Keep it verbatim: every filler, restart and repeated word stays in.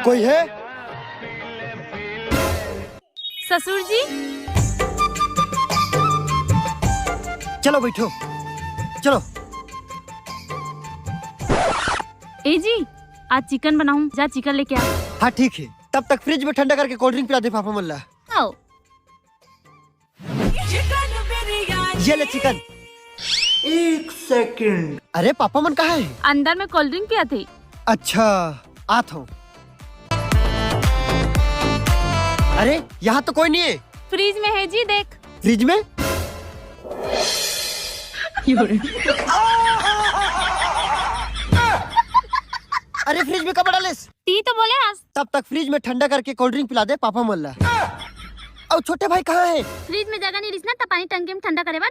कोई है? ससुर जी। चलो बैठो, चलो। ए जी, आज चिकन बनाऊं, जा चिकन लेके आ। हाँ ठीक है, तब तक फ्रिज में ठंडा करके कोल्ड ड्रिंक पिला दे पापा मन ला। आओ। ये ले चिकन। एक सेकंड। अरे पापा मन कहाँ है? अंदर में कोल्ड ड्रिंक पिया थे। अच्छा, आत हूँ। अरे यहाँ तो कोई नहीं है। फ्रिज में है जी, देख। फ्रिज में? अरे फ्रिज में कब डालेस? ती तो बोले हस। तब तक फ्रिज में ठंडा करके कोल्ड ड्रिंक पिला दे पापा मन ला। और छोटे भाई कहाँ है? फ्रिज में जगह नहीं रिस ना, त पानी टंकी में ठंडा करे बर।